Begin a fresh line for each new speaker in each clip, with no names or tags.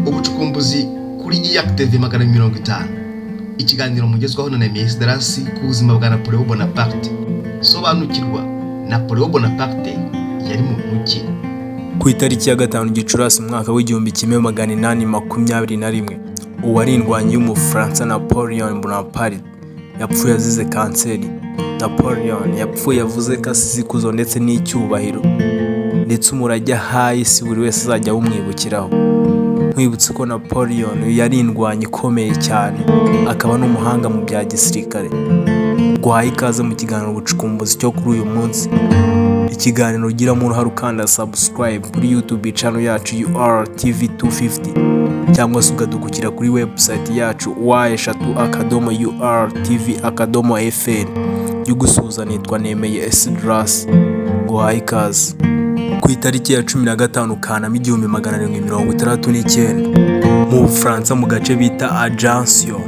Ubucukumbuzi kuri IACTV 250, ikiganiro mugezwaho na Nemeyesi Darasi ku buzima bwa Napoleon Bonaparte. Sobanukirwa Napoleon Bonaparte yari muntu ki?
Ku itariki ya 5 Gicurasi umwaka w'1821, uwari indwanyi y'Umufaransa Napoleon Bonaparte yapfuye azize kanseri. Napoleon yapfuye avuze ko asize ikuzo ndetse n'icyubahiro, ndetse umurage ahaye isi buri wese azajya awumwibukiraho. Nkwibutse ko Napoleon yari indwanyi ikomeye cyane, akaba n'umuhanga mu bya gisirikare. Guhaye ikaze mu kiganiro ubucukumbuzi cyo kuri uyu munsi, ikiganiro ugiramo uruhare ukanda subscribe kuri YouTube channel yacu URTV 250, cyangwa se ugadukukira kuri website yacu w3.urtv.fr. Y'ugusuhuza nitwa Nemeye Esdras, guhaye ikaze. Ku itariki ya 15 Kanama 1769, mu Bufaransa mu gace bita Ajaccio,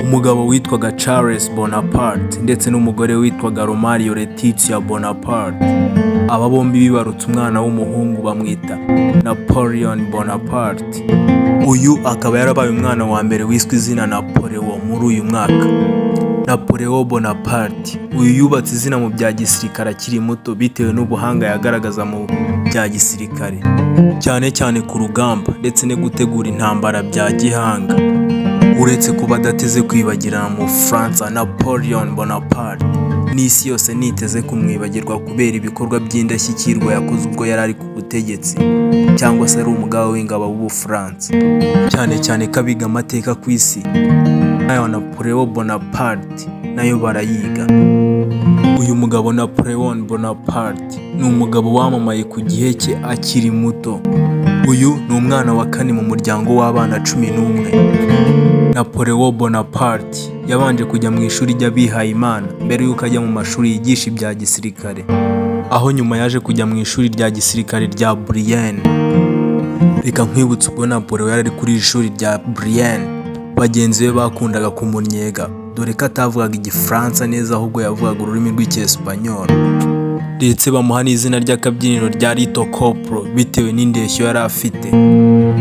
umugabo witwaga Charles Bonaparte ndetse n'umugore witwaga Romario Letizia Bonaparte, aba bombi bibarutse umwana w'umuhungu bamwita Napoleon Bonaparte. Uyu akaba yarabaye umwana wa mbere wiswe izina Napoleon muri uyu mwaka. Napoleon Bonaparte uyu yubatse izina mu bya gisirikare akiri muto bitewe n'ubuhanga yagaragaza mu bya gisirikare, cyane cyane ku rugamba ndetse no gutegura intambara bya gihanga. Uretse kuba adateze kwibagirana mu Bufaransa, Napoleon Bonaparte n'isi yose niteze kumwibagirwa kubera ibikorwa by'indashyikirwa yakoze ubwo yari ari ku butegetsi cyangwa se ari umugaba w'ingabo w'Ubufaransa, cyane cyane ko abiga amateka ku isi nayo Napoleon Bonaparte nayo barayiga. Uyu mugabo Napoleon Bonaparte ni umugabo wamamaye ku gihe cye akiri muto. Uyu ni umwana wa kane mu muryango w'abana 11. Napoleon Bonaparte yabanje kujya mu ishuri ry'abihayimana mbere y'uko ajya mu mashuri yigisha ibya gisirikare, aho nyuma yaje kujya mu ishuri rya gisirikare rya Brienne. Reka nkwibutse ubwo Napoleon yari ari kuri iri shuri rya Brienne, bagenzi be bakundaga kumunnyega dore ko atavugaga Igifaransa neza ahubwo yavugaga ururimi rw'Icyesipanyol, ndetse bamuha n'izina ry'akabyiniro rya Little Corporal bitewe n'indeshyo yari afite.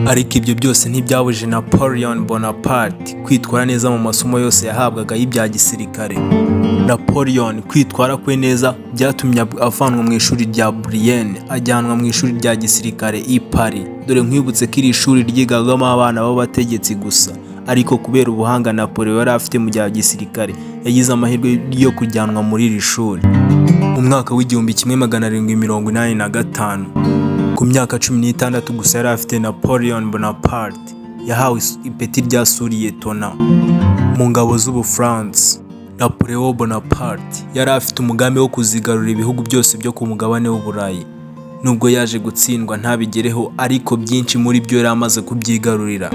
Ariko ibyo byose ntibyabujije Napoleon Bonaparte kwitwara neza mu masomo yose yahabwaga y'ibya gisirikare. Napoleon kwitwara kwe neza byatumye avanwa mu ishuri rya Brienne ajyanwa mu ishuri rya gisirikare i Paris. Dore nkwibutse ko iri shuri ryigagamo abana b'abategetsi gusa, ariko kubera ubuhanga Napoleon yari afite mu bya gisirikare yagize amahirwe yo kujyanwa muri iri shuri. Mu mwaka w'1785, ku myaka 16 gusa yari afite, Napoleon Bonaparte yahawe ipeti rya suriyetona mu ngabo z'Ubufaransa. Napoleon Bonaparte yari afite umugambi wo kuzigarurira ibihugu byose byo ku mugabane w'Uburayi. Nubwo yaje gutsindwa ntabigereho, ariko byinshi muri byo yari amaze kubyigarurira.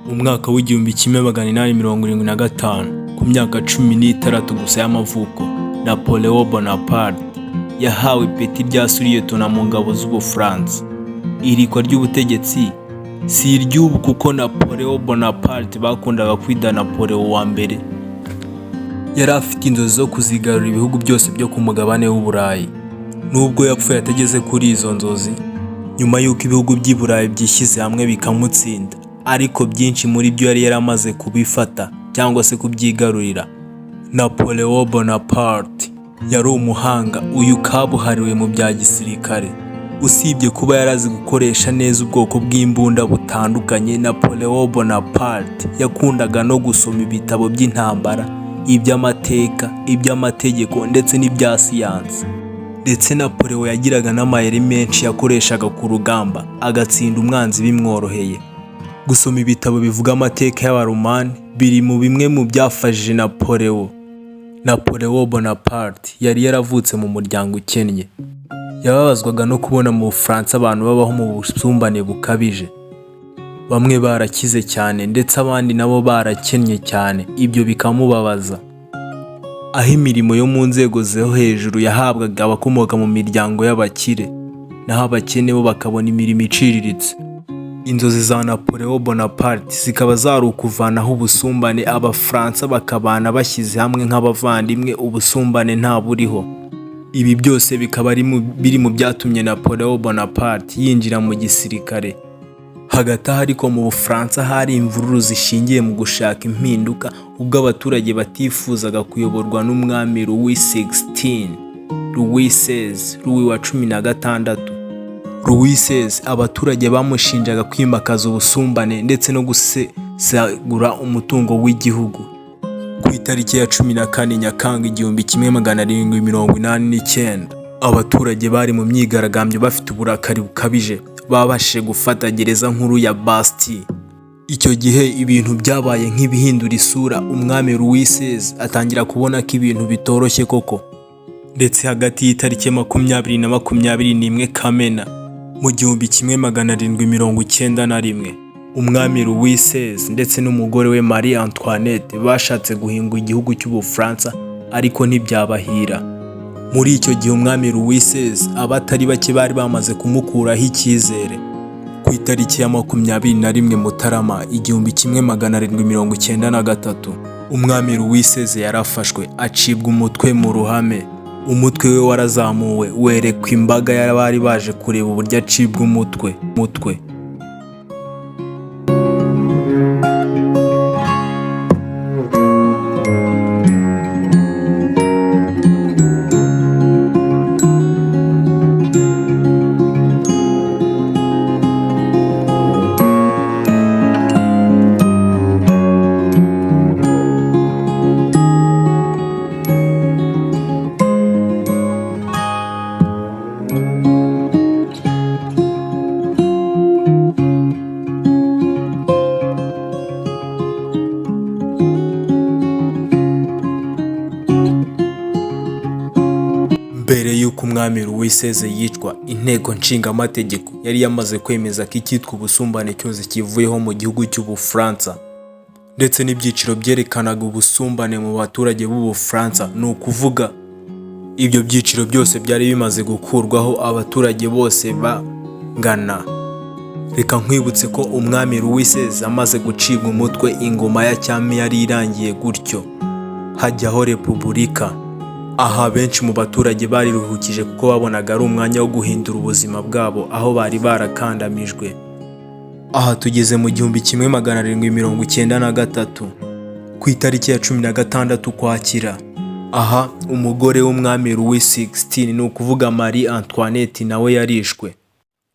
Mu mwaka w'1875, ku myaka 16 gusa y'amavuko, Napoleon Bonaparte yahawe ipeti rya suriyetona mu ngabo z'Ubufaransa. Irikwa ry'ubutegetsi si iry'ubu kuko Napoleon Bonaparte bakundaga kwita Napoleon wa mbere yari afite inzozi zo kuzigarurira ibihugu byose byo ku mugabane w'Uburayi. Nubwo yapfuye atageze kuri izo nzozi, nyuma y'uko ibihugu by'i Burayi byishyize hamwe bikamutsinda, ariko byinshi muri byo yari yaramaze kubifata cyangwa se kubyigarurira. Napoleon Bonaparte yari umuhanga uyu kabuhariwe mu bya gisirikare. Usibye kuba yarazi gukoresha neza ubwoko bw'imbunda butandukanye, Napoleon Bonaparte yakundaga no gusoma ibitabo by'intambara, iby'amateka, iby'amategeko ndetse n'ibya siyansi. Ndetse Napoleon yagiraga n'amayeri menshi yakoreshaga ku rugamba, agatsinda umwanzi bimworoheye. Gusoma ibitabo bivuga amateka y'Abaromani biri mu bimwe mu byafashije Napoleon. Napoleon Bonaparte yari yaravutse mu muryango ukennye. Yababazwaga no kubona mu Bufaransa abantu babaho mu busumbane bukabije. Bamwe barakize cyane ndetse abandi nabo barakennye cyane, ibyo bikamubabaza. Aho imirimo yo mu nzego zo hejuru yahabwaga abakomoka mu miryango y'abakire, naho abakene bo bakabona imirimo iciriritse. Inzozi za Napoleon Bonaparte zikaba zari ukuvanaho ubusumbane, Abafaransa bakabana bashyize hamwe nk'abavandimwe, ubusumbane nta buriho. Ibi byose bikaba biri mu byatumye Napoleon Bonaparte yinjira mu gisirikare. Hagati aho ariko mu Bufaransa hari imvururu zishingiye mu gushaka impinduka, ubwo abaturage batifuzaga kuyoborwa n'umwami Louis XVI, Louis XVI, Louis wa 16. Louis XVI abaturage bamushinjaga kwimakaza ubusumbane ndetse no gusesagura umutungo w'igihugu. Ku itariki ya 14 Nyakanga 1789, abaturage bari mu myigaragambyo bafite uburakari bukabije, babashije gufata gereza nkuru ya Bastille. Icyo gihe ibintu byabaye nk'ibihindura isura, umwami Louis XVI atangira kubona ko ibintu bitoroshye koko. Ndetse hagati y'itariki 20 na 21 Kamena mu 1791, umwami Louis XVI ndetse n'umugore we Marie Antoinette bashatse guhinga igihugu cy'Ubufaransa, ariko ntibyabahira. Muri icyo gihe umwami Louis XVI abatari bake bari bamaze kumukuraho icyizere. Ku itariki ya 21 Mutarama 1793, umwami Louis XVI yarafashwe acibwa umutwe mu ruhame. Umutwe we warazamuwe werekwa imbaga y'abari baje kureba uburyo acibwa umutwe. Mbere y'uko umwami Louis XVI yicwa, inteko nshingamategeko yari yamaze kwemeza ko icyitwa ubusumbane cyose kivuyeho mu gihugu cy'Ubufaransa, ndetse n'ibyiciro byerekanaga ubusumbane mu baturage b'Ubufaransa, ni ukuvuga ibyo byiciro byose byari bimaze gukurwaho, abaturage bose bangana. Reka nkwibutse ko umwami Louis XVI amaze gucibwa umutwe, ingoma ya cyami yari irangiye gutyo, hajyaho repubulika. Aha benshi mu baturage bariruhukije kuko babonaga ari umwanya wo guhindura ubuzima bwabo aho bari barakandamijwe. Aha tugeze mu 1793, ku itariki ya 16 Ukwakira. Aha umugore w'umwami Louis XVI, ni ukuvuga Marie Antoinette, nawe yarishwe.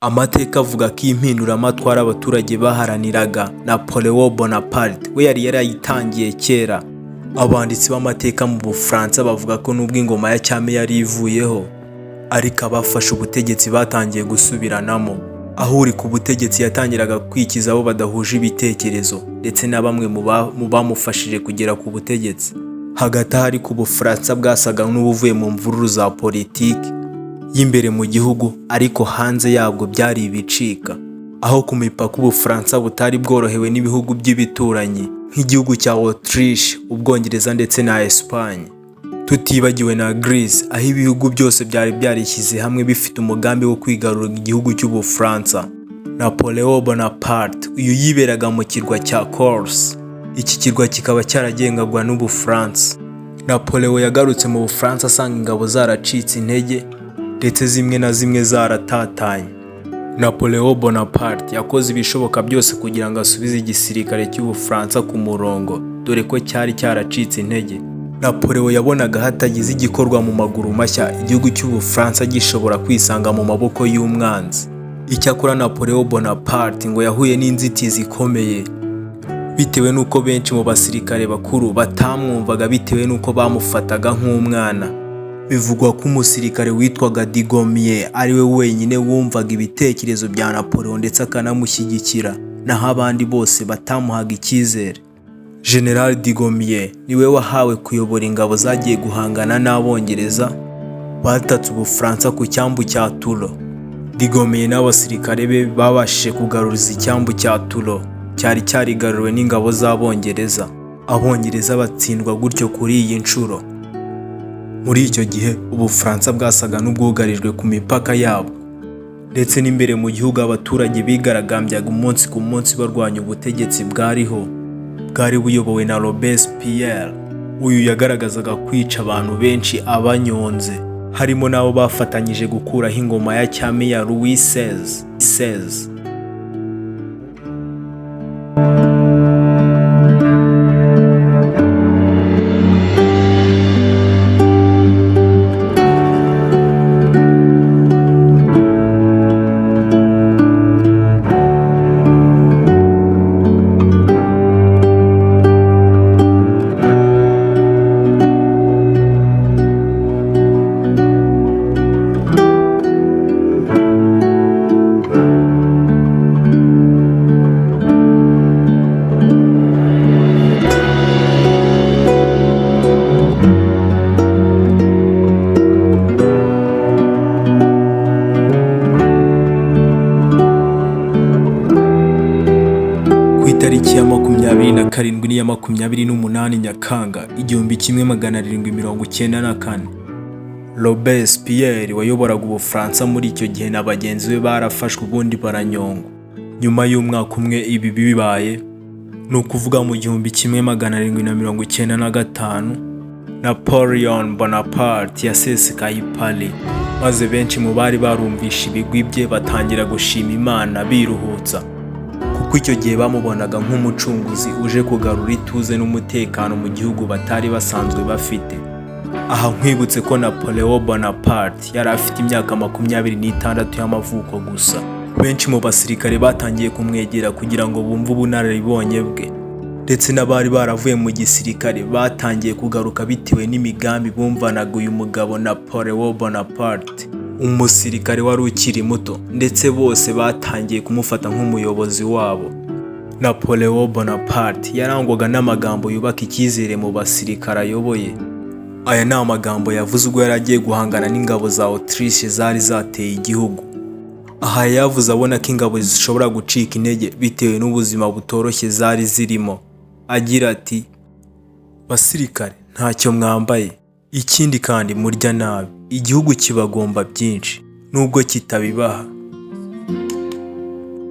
Amateka avuga ko iyi mpinduramatwara abaturage baharaniraga, Napoleon Bonaparte we yari yarayitangiye kera. Abanditsi b'amateka mu Bufaransa bavuga ko nubwo ingoma ya cyami yari ivuyeho, ariko abafashe ubutegetsi batangiye gusubiranamo, aho uri ku butegetsi yatangiraga kwikiza abo badahuje ibitekerezo ndetse na bamwe mu bamufashije kugera ku butegetsi. Hagati aho ariko Ubufaransa bwasaga n'ubuvuye mu mvururu za politiki y'imbere mu gihugu, ariko hanze yabwo byari ibicika. Aho ku mipaka Ubufaransa butari bworohewe n'ibihugu by'ibituranyi nk'igihugu cya Autriche, Ubwongereza ndetse na Espagne. Tutibagiwe na Greece, aho ibihugu byose byari byarishyize hamwe bifite umugambi wo kwigarurira igihugu cy'Ubufaransa. Napoleon Bonaparte uyu yiberaga mu kirwa cya Corse. Iki kirwa kikaba cyaragengagwa n'Ubufaransa. Napoleon yagarutse mu Bufaransa asanga ingabo zaracitse intege ndetse zimwe na zimwe zaratatanye. Napoleon Bonaparte yakoze ibishoboka byose kugira ngo asubize igisirikare cy'Ubufaransa ku murongo, dore ko cyari cyaracitse intege. Napoleon yabonaga hatagize igikorwa mu maguru mashya, igihugu cy'Ubufaransa gishobora kwisanga mu maboko y'umwanzi. Icyakora Napoleon Bonaparte ngo yahuye n'inzitizi ikomeye, bitewe n'uko benshi mu basirikare bakuru batamwumvaga bitewe n'uko bamufataga nk'umwana. Bivugwa ko umusirikare witwaga Dugommier ari we wenyine wumvaga ibitekerezo bya Napoleon ndetse akanamushyigikira, naho abandi bose batamuhaga icyizere. General Dugommier niwe wahawe kuyobora ingabo zagiye guhangana n'Abongereza batatse Ubufaransa ku cyambu cya Toulon. Dugommier n'abasirikare be babashije kugaruza icyambu cya Toulon cyari cyarigaruriwe n'ingabo z'Abongereza. Abongereza batsindwa gutyo kuri iyi nshuro. Muri icyo gihe Ubufaransa bwasaga n'ubwugarijwe ku mipaka yabwo, ndetse n'imbere mu gihugu abaturage bigaragambyaga umunsi ku munsi barwanya ubutegetsi bwariho bwari buyobowe na Robespierre. Uyu yagaragazaga kwica abantu benshi abanyonze, harimo n'abo bafatanyije gukuraho ingoma ya cyami ya Louis XVI. Ku itariki ya 27 n'iya 28 Nyakanga 1794, Robespierre wayoboraga Ubufaransa muri icyo gihe na bagenzi be barafashwe ubundi baranyongwa. Nyuma y'umwaka umwe ibi bibaye, ni ukuvuga mu 1795, Napoleon Bonaparte yasesekaye i Paris, maze benshi mu bari barumvishe ibigwi bye batangira gushima Imana biruhutsa, kuko icyo gihe bamubonaga nk'umucunguzi uje kugarura ituze n'umutekano mu gihugu batari basanzwe bafite. Aha nkwibutse ko Napoleon Bonaparte yari afite imyaka 26 y'amavuko gusa. Benshi mu basirikare batangiye kumwegera kugira ngo bumve ubunararibonye bwe, ndetse n'abari baravuye mu gisirikare batangiye kugaruka bitewe n'imigambi bumvanaga uyu mugabo Napoleon Bonaparte, umusirikare wari ukiri muto, ndetse bose batangiye kumufata nk'umuyobozi wabo. Napoleon Bonaparte yarangwaga n'amagambo yubaka icyizere mu basirikare ayoboye. Aya ni amagambo yavuze ubwo yari agiye guhangana n'ingabo za Autriche zari zateye igihugu. Aha yavuze abona ko ingabo zishobora gucika intege bitewe n'ubuzima butoroshye zari zirimo. Agira ati: "Basirikare, ntacyo mwambaye, ikindi kandi murya nabi, igihugu kibagomba byinshi nubwo kitabibaha.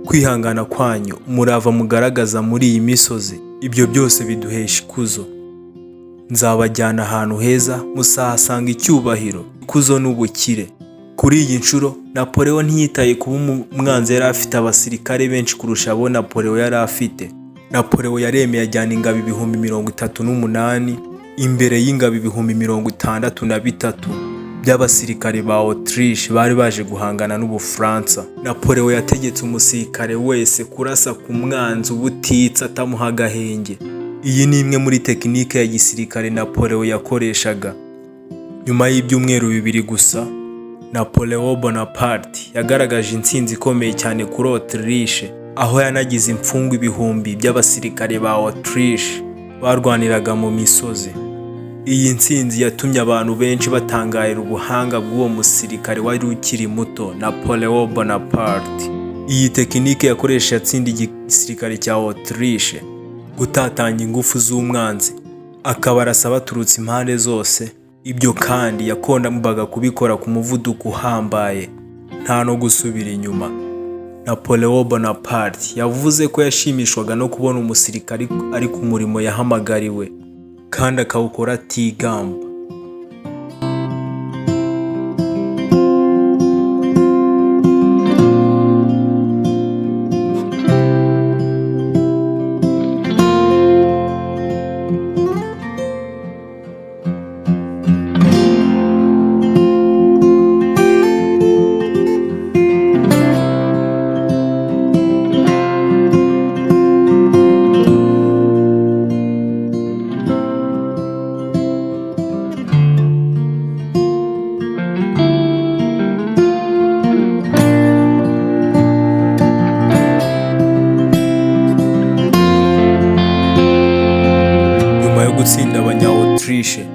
Kwihangana kwanyu, umurava mugaragaza muri iyi misozi, ibyo byose biduhesha ikuzo. Nzabajyana ahantu heza muzahasanga icyubahiro, ikuzo n'ubukire." Kuri iyi nshuro Napoleon ntiyitaye kuba umwanzi yari afite abasirikare benshi kurusha abo Napoleon yari afite. Napoleon yaremeye ajyana ingabo 38,000 imbere y'ingabo 63,000 by'abasirikare ba Autriche bari baje guhangana n'Ubufaransa. Napoleon yategetse umusirikare wese kurasa ku mwanzi ubutitsa atamuha agahenge. Iyi ni imwe muri tekinike ya gisirikare Napoleon yakoreshaga. Nyuma y'ibyumweru 2 gusa, Napoleon Bonaparte yagaragaje intsinzi ikomeye cyane kuri Autriche, aho yanagize imfungwa ibihumbi by'abasirikare ba Autriche barwaniraga mu misozi. Iyi ntsinzi yatumye abantu benshi batangarira ubuhanga bw'uwo musirikare wari ukiri muto Napoleon Bonaparte. Iyi tekinike yakoresheje atsinda igisirikare cya Autriche, gutatanya ingufu z'umwanzi, akabarasa baturutse impande zose. Ibyo kandi yakundaga kubikora ku muvuduko uhambaye, nta no gusubira inyuma. Napoleon Bonaparte yavuze ko yashimishwaga no kubona umusirikare ari ku murimo yahamagariwe, kandi akawukora atigamba. gutsinda abanya-Autriche.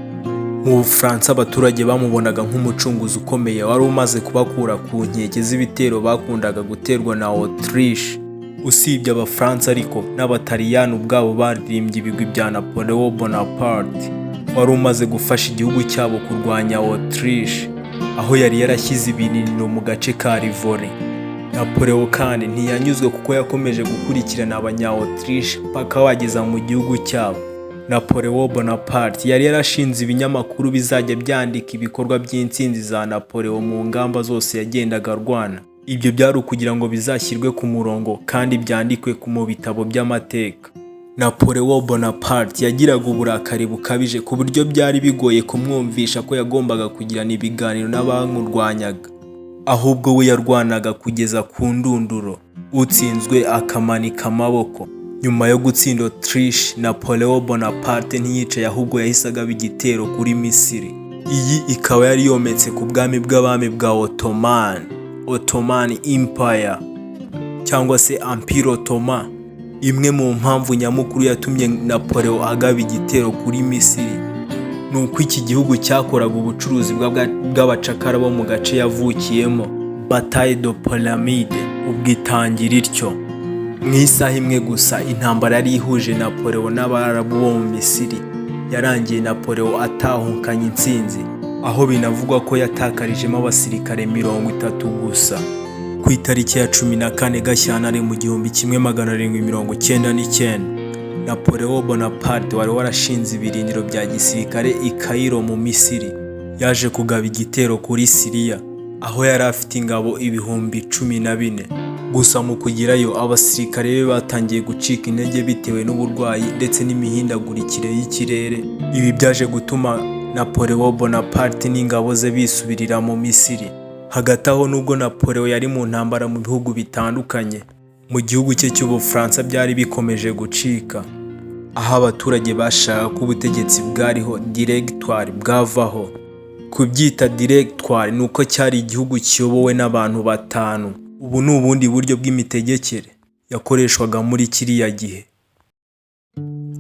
Mu Bufaransa abaturage bamubonaga nk'umucunguzi ukomeye wari umaze kubakura ku nkeke z'ibitero bakundaga guterwa na Autriche. Usibye Abafaransa ariko, n'Abataliyani ubwabo baririmbye ibigwi bya Napoleon Bonaparte wari umaze gufasha igihugu cyabo kurwanya Autriche, aho yari yarashyize ibirindiro mu gace ka Rivoli. Napoleon kandi ntiyanyuzwe kuko yakomeje gukurikirana abanya-Autriche paka bageza mu gihugu cyabo. Napoleon Bonaparte yari yarashinze ibinyamakuru bizajya byandika ibikorwa by'intsinzi za Napoleon mu ngamba zose yagendaga arwana. Ibyo byari ukugira ngo bizashyirwe ku murongo kandi byandikwe mu bitabo by'amateka. Napoleon Bonaparte yagiraga uburakari bukabije ku buryo byari bigoye kumwumvisha ko yagombaga kugirana ibiganiro n'abamurwanyaga. Ahubwo we yarwanaga kugeza ku ndunduro, utsinzwe akamanika amaboko. Nyuma yo gutsinda Autriche, Napoleon Bonaparte ntiyicaye ahubwo yahise agaba igitero kuri Misiri. Iyi ikaba yari yometse ku bwami bw'abami bwa Ottoman, Ottoman Empire cyangwa se Empire Ottoman. Imwe mu mpamvu nyamukuru yatumye Napoleon agaba igitero kuri Misiri ni uko iki gihugu cyakoraga ubucuruzi bw'abacakara bo mu gace yavukiyemo. Bataille de Pyramide ubwo itangira ityo. Mu isaha imwe gusa intambara yari ihuje Napoleon n'Abarabu bo mu Misiri yarangiye Napoleon atahukanye intsinzi, aho binavugwa ko yatakarijemo abasirikare 30 gusa. Ku itariki ya 14 Gashyantare mu 1799, Napoleon Bonaparte wari warashinze ibirindiro bya gisirikare i Cairo mu Misiri, yaje kugaba igitero kuri Siriya, aho yari afite ingabo 14,000. Gusa mu kugerayo abasirikare be batangiye gucika intege bitewe n'uburwayi ndetse n'imihindagurikire y'ikirere. Ibi byaje gutuma Napoleon Bonaparte n'ingabo ze bisubirira mu Misiri. Hagati aho nubwo Napoleon yari mu ntambara mu bihugu bitandukanye, mu gihugu cye cy'Ubufaransa byari bikomeje gucika, aho abaturage bashakaga ko ubutegetsi bwariho Directoire bwavaho. Kubyita Directoire ni uko cyari igihugu kiyobowe n'abantu batanu. Ubu ni ubundi buryo bw'imitegekere yakoreshwaga muri kiriya gihe.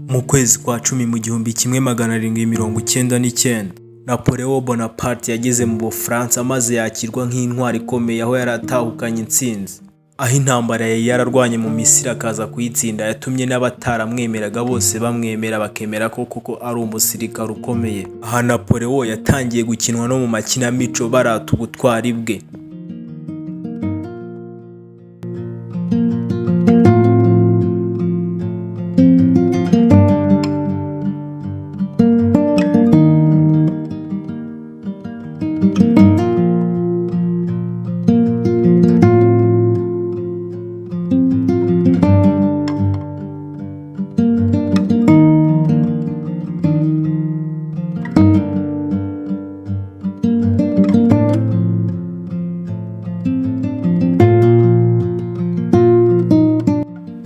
Mu kwezi kwa cumi mu 1799, Napoleon Bonaparte yageze mu Bufaransa maze yakirwa nk'intwari ikomeye aho yari atahukanye intsinzi. Aho intambara yari yararwanye mu Misiri akaza kuyitsinda yatumye n'abataramwemeraga bose bamwemera bakemera ko koko ari umusirikare ukomeye. Aha Napoleon yatangiye gukinwa no mu makinamico barata ubutwari bwe.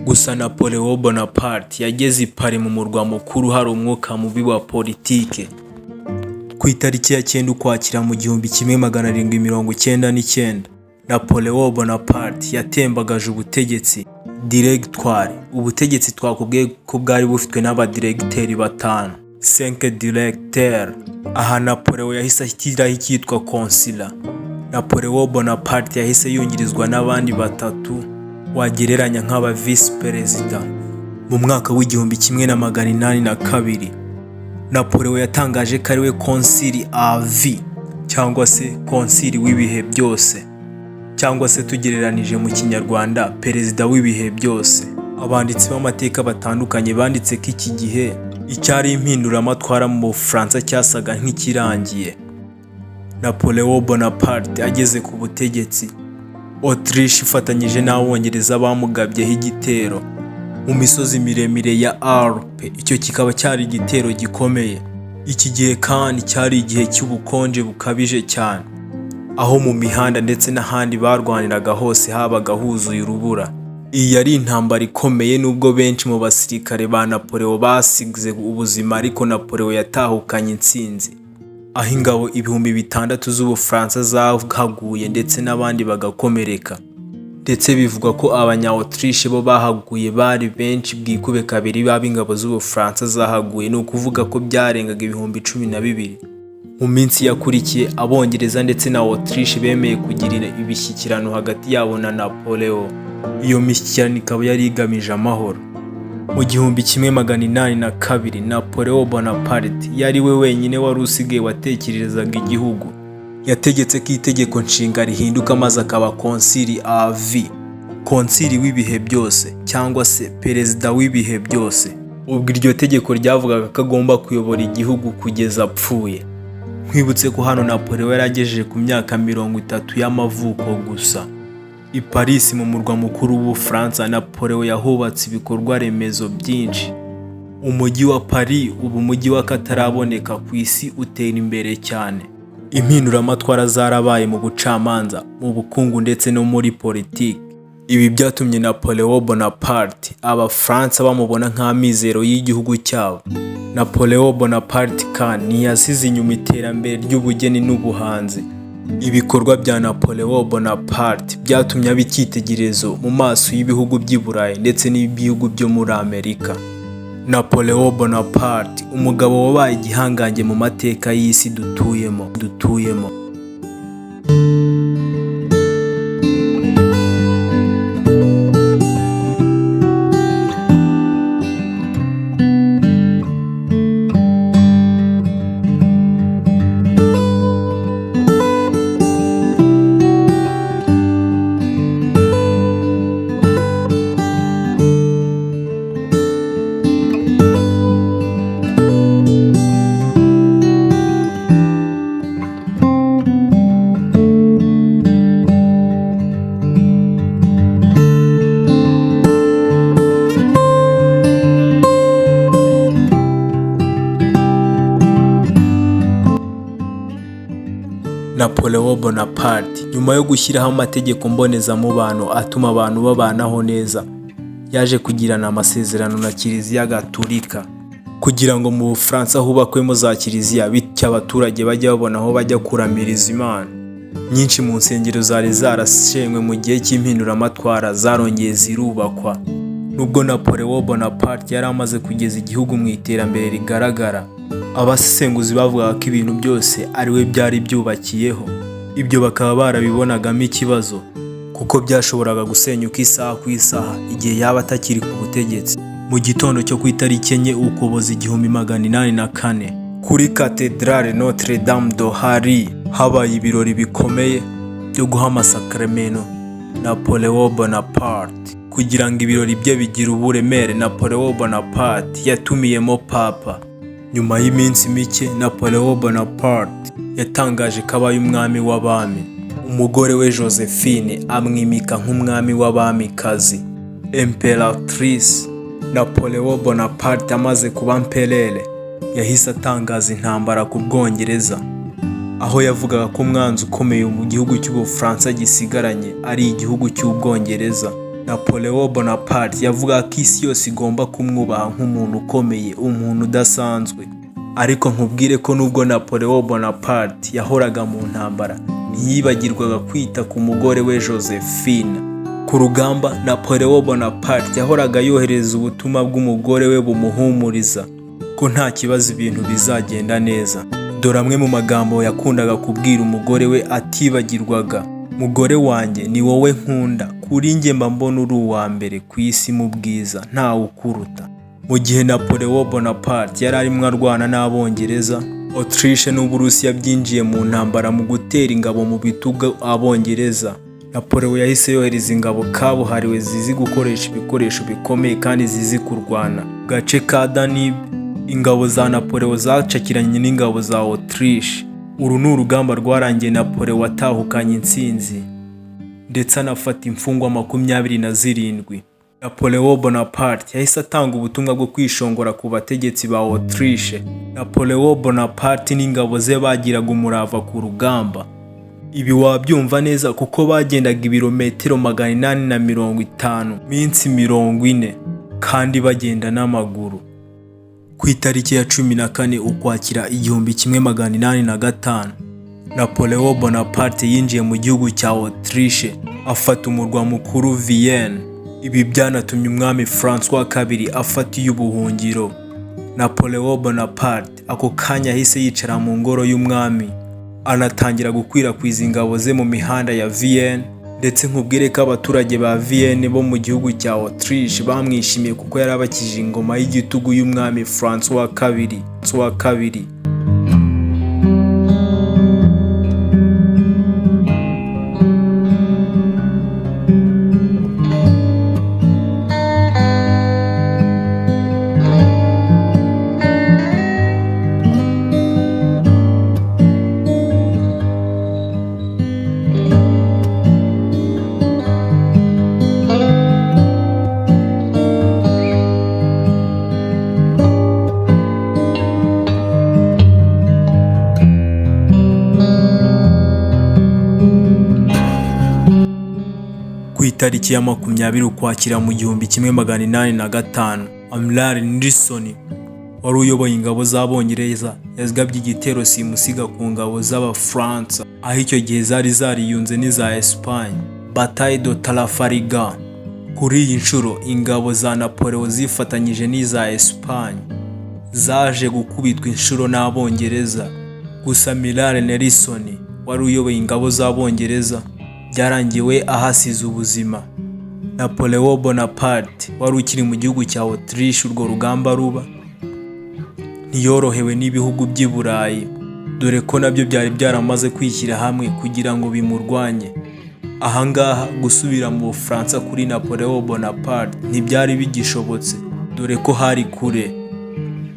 Gusa Napoleon Bonaparte yageze i Paris mu murwa mukuru hari umwuka mubi wa politike. Ku itariki ya 9 Ukwakira mu 1799, Napoleon Bonaparte yatembagaje ubutegetsi Directoire, ubutegetsi twakubwiye ko bwari bufitwe n'abadiregiteri batanu, cinq directeurs. Aha Napoleon yahise ashyiraho icyitwa consulat. Napoleon Bonaparte yahise yungirizwa n'abandi batatu wagereranya nk'aba visi perezida. Mu mwaka w'1802, Napoleon yatangaje ko ariwe consul à vie cyangwa se consul w'ibihe byose, cyangwa se tugereranije mu Kinyarwanda perezida w'ibihe byose. Abanditsi b'amateka batandukanye banditse ko iki gihe icyari impinduramatwara mu Bufaransa cyasaga nk'ikirangiye. Napoleon Bonaparte ageze ku butegetsi, Autriche ifatanyije n'Abongereza bamugabyeho igitero mu misozi miremire ya Alpe. Icyo kikaba cyari igitero gikomeye. Iki gihe kandi cyari igihe cy'ubukonje bukabije cyane, aho mu mihanda ndetse n'ahandi barwaniraga hose habaga huzuye urubura. Iyi yari intambara ikomeye nubwo benshi mu basirikare ba Napoleon basize ubuzima, ariko Napoleon yatahukanye intsinzi, aho ingabo 6000 z'Ubufaransa zahaguye ndetse n'abandi bagakomereka. Ndetse bivugwa ko abanya Autriche bo bahaguye bari benshi bwikube kabiri b'ab'ingabo z'Ubufaransa zahaguye, ni ukuvuga ko byarengaga 12,000. Mu minsi yakurikiye, Abongereza ndetse na Autriche bemeye kugirira imishyikirano hagati yabo na Napoleon. Iyo mishyikirano ikaba yari igamije amahoro. Mu 1802, Napoleon Bonaparte yari we wenyine wari usigaye watekerezaga igihugu. Yategetse ko itegeko nshinga rihinduka maze akaba consul à vie, konsili w'ibihe byose cyangwa se perezida w'ibihe byose. Ubwo iryo tegeko ryavugaga ko agomba kuyobora igihugu kugeza apfuye. Nkwibutse ko hano Napoleon yari agejeje ku myaka 30 y'amavuko gusa. I Paris, mu murwa mukuru w'Ubufaransa, Napoleon yahubatse ibikorwa remezo byinshi. Umujyi wa Paris uba umujyi w'akataraboneka ku isi, utera imbere cyane. Impinduramatwara zarabaye mu bucamanza, mu bukungu ndetse no muri politiki. Ibi byatumye Napoleon Bonaparte Abafaransa bamubona nk'amizero y'igihugu cyabo. Napoleon Bonaparte kandi ntiyasize inyuma iterambere ry'ubugeni n'ubuhanzi. Ibikorwa bya Napoleon Bonaparte byatumye aba icyitegererezo mu maso y'ibihugu by'i Burayi ndetse n'ibihugu byo muri Amerika. Napoleon Bonaparte, umugabo wabaye igihangange mu mateka y'isi dutuyemo. Napoleon Bonaparte, nyuma yo gushyiraho amategeko mbonezamubano atuma abantu babanaho neza, yaje kugirana amasezerano na Kiliziya Gatulika kugira ngo mu Bufaransa hubakwemo za kiliziya, bityo abaturage bajye babona aho bajya kuramiriza Imana. Nyinshi mu nsengero zari zarashenywe mu gihe cy'impinduramatwara zarongeye zirubakwa. Nubwo Napoleon Bonaparte yari amaze kugeza igihugu mu iterambere rigaragara, abasesenguzi bavugaga ko ibintu byose ari we byari byubakiyeho. Ibyo bakaba barabibonagamo ikibazo kuko byashoboraga gusenyuka isaha ku isaha igihe yaba atakiri ku butegetsi. Mu gitondo cyo ku itariki 4 Ukuboza 1804, kuri Katedrale Notre Dame de Paris habaye ibirori bikomeye byo guha amasakaramentu Napoleon Bonaparte. Kugira ngo ibirori bye bigire uburemere, Napoleon Bonaparte yatumiyemo Papa. Nyuma y'iminsi mike, Napoleon Bonaparte yatangaje ko abaye umwami w'abami. Umugore we Josephine amwimika nk'umwami w'abamikazi, Imperatrice. Napoleon Bonaparte amaze kuba empereur, yahise atangaza intambara ku Bwongereza, aho yavugaga ko umwanzi ukomeye mu gihugu cy'Ubufaransa gisigaranye ari igihugu cy'Ubwongereza. Napoleon Bonaparte yavugaga ko isi yose igomba kumwubaha nk'umuntu ukomeye, umuntu udasanzwe. Ariko nkubwire ko nubwo Napoleon Bonaparte yahoraga mu ntambara, ntiyibagirwaga kwita ku mugore we Josephine. Ku rugamba, Napoleon Bonaparte yahoraga yohereza ubutumwa bw'umugore we bumuhumuriza ko nta kibazo, ibintu bizagenda neza. Dore amwe mu magambo yakundaga kubwira umugore we atibagirwaga: "Mugore wanjye, ni wowe nkunda, kuri njye mba mbona uri uwa mbere ku isi mu bwiza, ntawe ukuruta." Mu gihe Napoleon Bonaparte yari arimo arwana n'Abongereza, Autriche n'Uburusiya byinjiye mu ntambara mu gutera ingabo mu bitugu Abongereza. Napoleon yahise yohereza ingabo kabuhariwe zizi gukoresha ibikoresho bikomeye kandi zizi kurwana. Mu gace ka Danube, ingabo za Napoleon zacakiranye n'ingabo za Autriche. Uru ni urugamba rwarangiye Napoleon atahukanye intsinzi ndetse anafata imfungwa 27. Napoleon Bonaparte yahise atanga ubutumwa bwo kwishongora ku bategetsi ba Autriche. Napoleon Bonaparte n'ingabo ze bagiraga umurava ku rugamba. Ibi wabyumva neza kuko bagendaga ibirometero 850 minsi 40 kandi bagenda n'amaguru. Ku itariki ya 14 Ukwakira 1805, Napoleon Bonaparte yinjiye mu gihugu cya Autriche, afata umurwa mukuru Vienne. Ibi byanatumye umwami Francois II afata iy'ubuhungiro. Napoleon Bonaparte ako kanya yahise yicara mu ngoro y'umwami, anatangira gukwirakwiza ingabo ze mu mihanda ya Vienne. Ndetse nkubwire ko abaturage ba Vienne bo mu gihugu cya Autriche bamwishimiye kuko yari abakijije ingoma y'igitugu y'umwami Francois II. Francois II. Ku itariki ya 20 Ukwakira mu 1805, Amiral Nelson wari uyoboye ingabo z'Abongereza yagabye igitero simusiga ku ngabo z'Abafaransa, aho icyo gihe zari zariyunze n'iza Espagne. Bataille de Trafalgar. Kuri iyi nshuro ingabo za Napoleon zifatanyije n'iza Espagne zaje gukubitwa inshuro n'Abongereza. Gusa Amiral Nelson wari uyoboye ingabo z'Abongereza byarangiye we ahasize ubuzima. Napoleon Bonaparte wari ukiri mu gihugu cya Autriche urwo rugamba ruba, ntiyorohewe n'ibihugu by'i Burayi, dore ko nabyo byari byaramaze kwishyira hamwe kugira ngo bimurwanye. Ahangaha gusubira mu Bufaransa kuri Napoleon Bonaparte ntibyari bigishobotse, dore ko hari kure.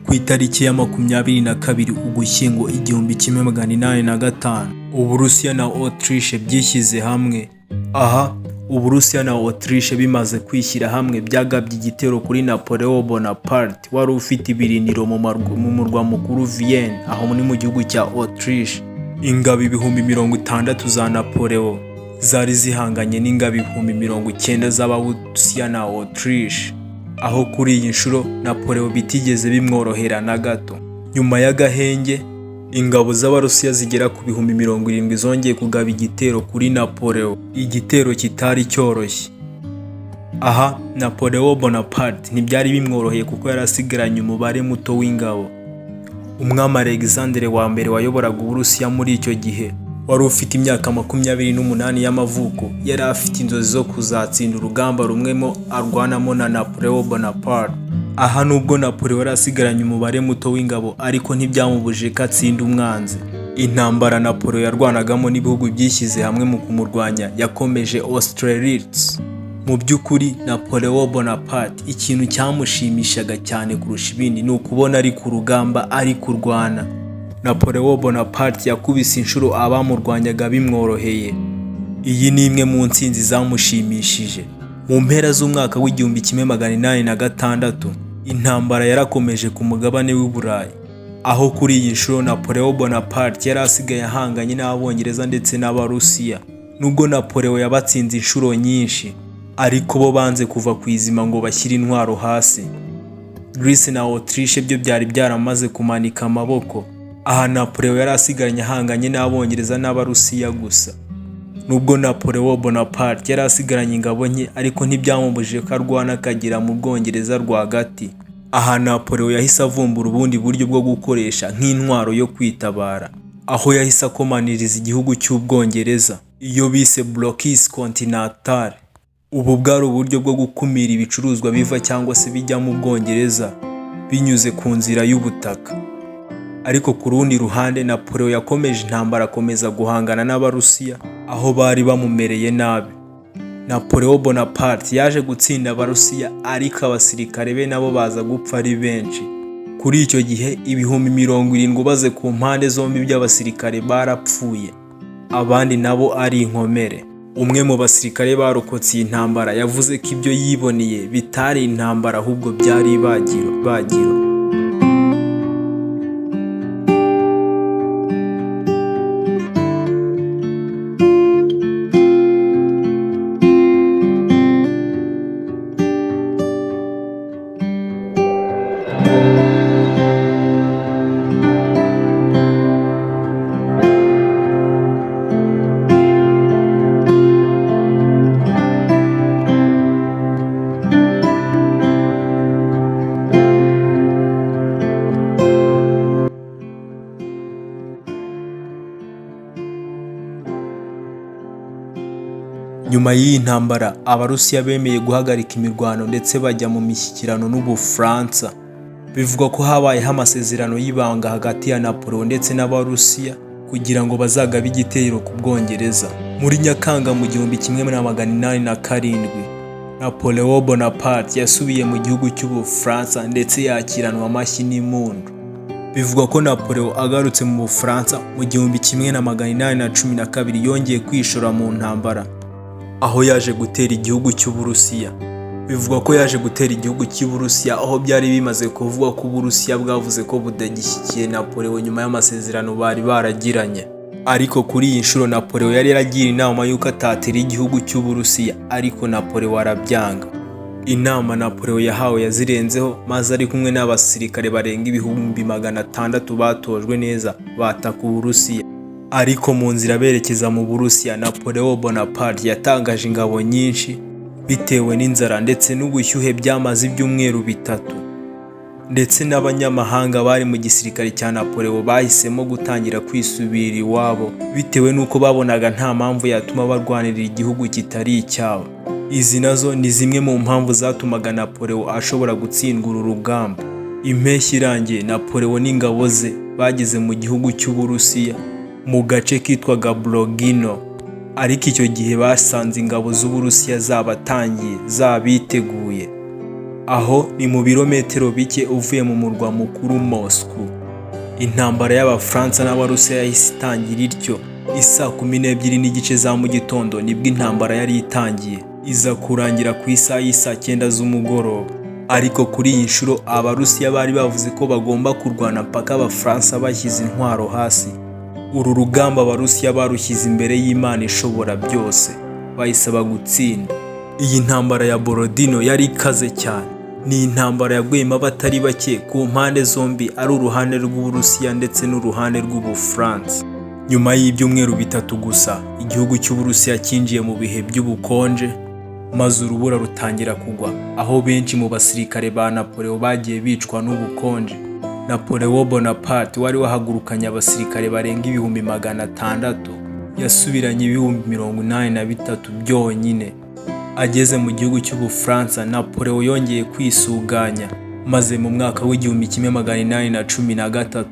Ku itariki ya 22 Ugushyingo 1805, Uburusiya na Autriche byishyize hamwe. Aha Uburusiya na Autriche bimaze kwishyira hamwe byagabye igitero kuri Napoleon Bonaparte wari ufite ibirindiro mu murwa mukuru Vienne, aho ni mu gihugu cya Autriche. Ingabo 60,000 za Napoleon zari zihanganye n'ingabo 90,000 z'Abarusiya na Autriche, aho kuri iyi nshuro Napoleon bitigeze bimworohera na gato. Nyuma y'agahenge, ingabo z'Abarusiya zigera ku 70,000 zongeye kugaba igitero kuri Napoleon, igitero kitari cyoroshye. Aha Napoleon Bonaparte ntibyari bimworoheye kuko yari asigaranye umubare muto w'ingabo. Umwami Alexandre wa mbere wayoboraga Uburusiya muri icyo gihe, wari ufite imyaka 28 y'amavuko, yari afite inzozi zo kuzatsinda urugamba rumwe mo arwanamo na Napoleon Bonaparte. Aha nubwo Napoleon yari asigaranye umubare muto w'ingabo, ariko ntibyamubujije ko atsinda umwanzi. Intambara Napoleon yarwanagamo n'ibihugu byishyize hamwe mu kumurwanya yakomeje Austerlitz. Mu by'ukuri Napoleon Bonaparte ikintu cyamushimishaga cyane kurusha ibindi ni ukubona ari ku rugamba ari kurwana. Napoleon Bonaparte yakubise inshuro abamurwanyaga bimworoheye. Iyi ni imwe mu ntsinzi zamushimishije. Mu mpera z'umwaka w'1806, intambara yarakomeje ku mugabane w'i Burayi, aho kuri iyi nshuro Napoleon Bonaparte yari asigaye ahanganye n'Abongereza ndetse n'Abarusiya. Nubwo Napoleon yabatsinze inshuro nyinshi, ariko bo banze kuva ku izima ngo bashyire intwaro hasi. Greece na Autriche byo byari byaramaze kumanika amaboko. Aha Napoleon yari asigaranye ahanganye n'Abongereza n'Abarusiya gusa. Nubwo Napoleon Bonaparte yari asigaranye ingabo nke, ariko ntibyamubujije ko arwana akagera mu Bwongereza rwagati. Aha Napoleon yahise avumbura ubundi buryo bwo gukoresha nk'intwaro yo kwitabara, aho yahise akomaniriza igihugu cy'Ubwongereza, iyo bise Blocus Continental. Ubu bwari uburyo bwo gukumira ibicuruzwa biva cyangwa se bijya mu Bwongereza binyuze ku nzira y'ubutaka. Ariko ku rundi ruhande Napoleon yakomeje intambara, akomeza guhangana n'Abarusiya aho bari bamumereye nabi. Napoleon Bonaparte yaje gutsinda Abarusiya, ariko abasirikare be nabo baza gupfa ari benshi. Kuri icyo gihe 70,000 ubaze ku mpande zombi by'abasirikare barapfuye, abandi nabo ari inkomere. Umwe mu basirikare barokotse iyi ntambara yavuze ko ibyo yiboneye bitari intambara ahubwo byari ibagiro bagiro. Nyuma y'iyi ntambara, Abarusiya bemeye guhagarika imirwano ndetse bajya mu mishyikirano n'Ubufaransa. Bivugwa ko habayeho amasezerano y'ibanga hagati ya Napoleon ndetse n'Abarusiya kugira ngo bazagabe igitero ku Bwongereza. Muri Nyakanga mu 1807, Napoleon Bonaparte yasubiye mu gihugu cy'Ubufaransa ndetse yakiranwa amashyi n'impundu. Bivugwa ko Napoleon agarutse mu Bufaransa mu 1812 yongeye kwishora mu ntambara, aho yaje gutera igihugu cy'Uburusiya. Bivugwa ko yaje gutera igihugu cy'Uburusiya aho byari bimaze kuvugwa ko Uburusiya bwavuze ko budagishyigikiye Napoleon nyuma y'amasezerano bari baragiranye. Ariko kuri iyi nshuro Napoleon yari yaragira inama y'uko atatera igihugu cy'Uburusiya, ariko Napoleon arabyanga. Inama Napoleon yahawe yazirenzeho, maze ari kumwe n'abasirikare barenga 600,000 batojwe neza bataka Uburusiya. Ariko mu nzira berekeza mu Burusiya, Napoleon Bonaparte yatangaje ingabo nyinshi bitewe n'inzara ndetse n'ubushyuhe byamaze ibyumweru 3. Ndetse n'abanyamahanga bari mu gisirikare cya Napoleon bahisemo gutangira kwisubirira iwabo bitewe n'uko babonaga nta mpamvu yatuma barwanirira igihugu kitari icyabo. Izi nazo ni zimwe mu mpamvu zatumaga Napoleon ashobora gutsindwa uru rugamba. Impeshyi irangiye, Napoleon n'ingabo ze bageze mu gihugu cy'Uburusiya mu gace kitwaga Borodino. Ariko icyo gihe basanze ingabo z'Uburusiya zabatangiye, zabiteguye. Aho ni mu birometero bike uvuye mu murwa mukuru Moscow. Intambara y'Abafaransa n'Abarusiya yahise itangira ityo. Isaa 12:30 za mu gitondo nibwo intambara yari itangiye, iza kurangira ku isaha y'isaa 9 z'umugoroba. Ariko kuri iyi nshuro Abarusiya bari bavuze ko bagomba kurwana mpaka Abafaransa bashyize intwaro hasi. Uru rugamba Abarusiya barushyize imbere y'Imana ishobora byose, bayisaba gutsinda. Iyi ntambara ya Borodino yari ikaze cyane. Ni intambara yaguyemo abatari bake ku mpande zombi, ari uruhande rw'Uburusiya ndetse n'uruhande rw'Ubufaransa. Nyuma y'ibyumweru 3 gusa, igihugu cy'Uburusiya cyinjiye mu bihe by'ubukonje, maze urubura rutangira kugwa, aho benshi mu basirikare ba Napoleon bagiye bicwa n'ubukonje. Napoleon Bonaparte wari wahagurukanye abasirikare barenga 600,000 yasubiranye 83,000 byonyine. Ageze mu gihugu cy'Ubufaransa, Napoleon yongeye kwisuganya, maze mu mwaka w'1813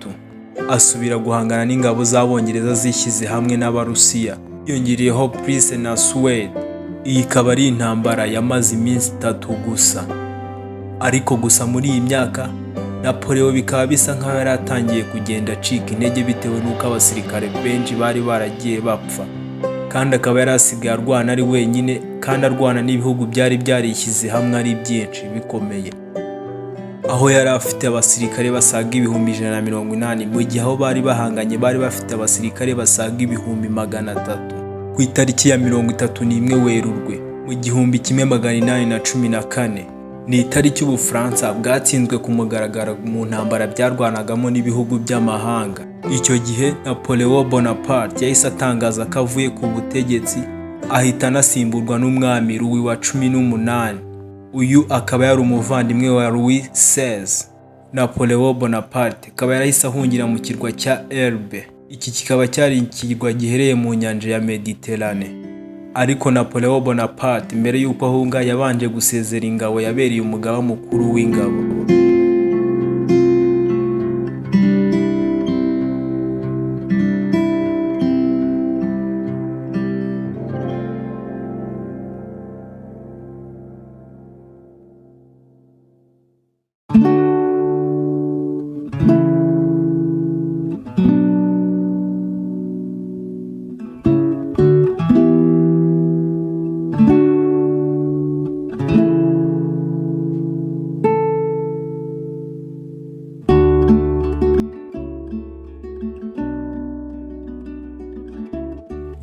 asubira guhangana n'ingabo z'Abongereza zishyize hamwe n'Abarusiya, yongereyeho Prusse na Suède. Iyi ikaba ari intambara yamaze iminsi 3 gusa. Ariko gusa muri iyi myaka Napoleon bikaba bisa nkaho yari atangiye kugenda acika intege bitewe n'uko abasirikare benshi bari baragiye bapfa, kandi akaba yari asigaye arwana ari wenyine, kandi arwana n'ibihugu byari byarishyize hamwe ari byinshi bikomeye, aho yari afite abasirikare basaga 180,000, mu gihe aho bari bahanganye bari bafite abasirikare basaga 300,000. Ku itariki ya 31 Werurwe mu 1814, ni itariki Ubufaransa bwatsinzwe ku mugaragaro mu ntambara byarwanagamo n'ibihugu by'amahanga. Icyo gihe Napoleon Bonaparte yahise atangaza ko avuye ku butegetsi, ahita anasimburwa n'umwami Louis wa 18. Uyu akaba yari umuvandimwe wa Louis XVI. Napoleon Bonaparte akaba yarahise ahungira mu kirwa cya Elbe. Iki kikaba cyari ikirwa giherereye mu nyanja ya Mediterane. Ariko Napoleon Bonaparte mbere y'uko ahunga yabanje gusezera ingabo yabereye umugaba mukuru w'ingabo.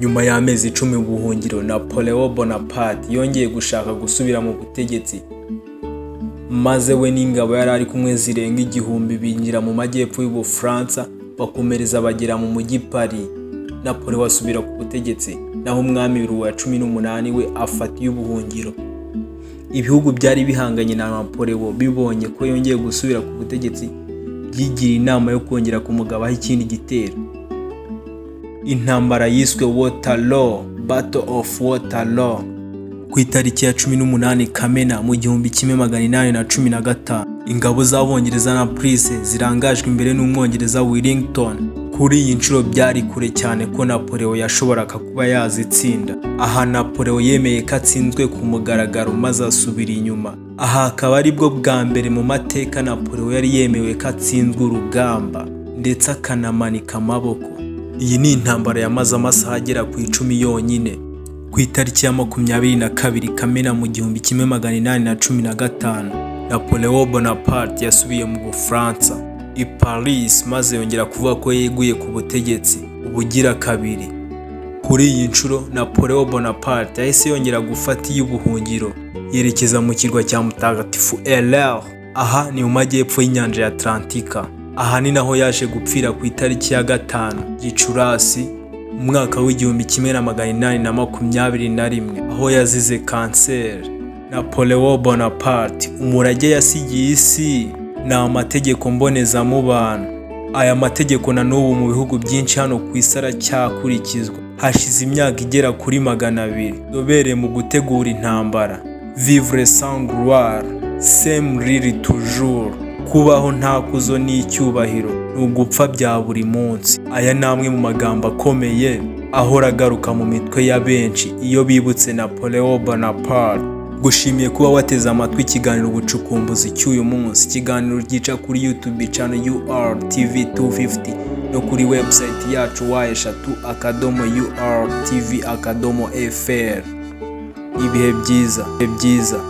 Nyuma y'amezi 10 mu buhungiro, Napoleon Bonaparte yongeye gushaka gusubira mu butegetsi, maze we n'ingabo yari ari kumwe zirenga 1000 binjira mu majyepfo y'Ubufaransa, bakomereza bagera mu mujyi Paris. Napoleon asubira ku butegetsi, naho umwami Louis wa 18 we afata iy'ubuhungiro. Ibihugu byari bihanganye na Napoleon bibonye ko yongeye gusubira ku butegetsi, byigiriye inama yo kongera kumugabaho ikindi gitero. Intambara yiswe Waterloo, Battle of Waterloo. Ku itariki ya 18 Kamena mu 1815, ingabo z'Abongereza na Prusse zirangajwe imbere n'Umwongereza Wellington, kuri iyi nshuro byari kure cyane ko Napoleon yashoboraga kuba yazitsinda. Aha Napoleon yemeye ko atsinzwe ku mugaragaro maze asubira inyuma. Aha akaba aribwo bwa mbere mu mateka Napoleon yari yemewe ko atsinzwe urugamba ndetse akanamanika amaboko. Iyi ni intambara yamaze amasaha agera ku 10 yonyine. Ku itariki ya 22 Kamena mu 1815, Napoleon Bonaparte yasubiye mu Bufaransa i Paris maze yongera kuvuga ko yeguye ku butegetsi ubugira kabiri. Kuri iyi nshuro Napoleon Bonaparte yahise yongera gufata iy'ubuhungiro, yerekeza mu kirwa cya Mutagatifu Helene. Aha ni mu majyepfo y'inyanja ya Atlantika. Aha ni naho yaje gupfira ku itariki ya 5 Gicurasi mu mwaka w'1821, aho yazize kanseri. Napoleon Bonaparte, umurage yasigiye isi ni amategeko mbonezamubano. Aya mategeko na n'ubu mu bihugu byinshi hano ku isi aracyakurikizwa, hashize imyaka igera kuri 200. Inzobere mu gutegura intambara: "Vivre sans gloire, c'est mourir toujours." Kubaho nta kuzo n'icyubahiro ni ugupfa bya buri munsi. Aya ni amwe mu magambo akomeye ahora agaruka mu mitwe ya benshi iyo bibutse Napoleon Bonaparte. Gushimiye kuba wateze amatwi ikiganiro Ubucukumbuzi cy'uyu munsi, ikiganiro gica kuri YouTube channel UR TV 250 no kuri website yacu www.urtv.fr. Ibihe byiza, ibihe byiza.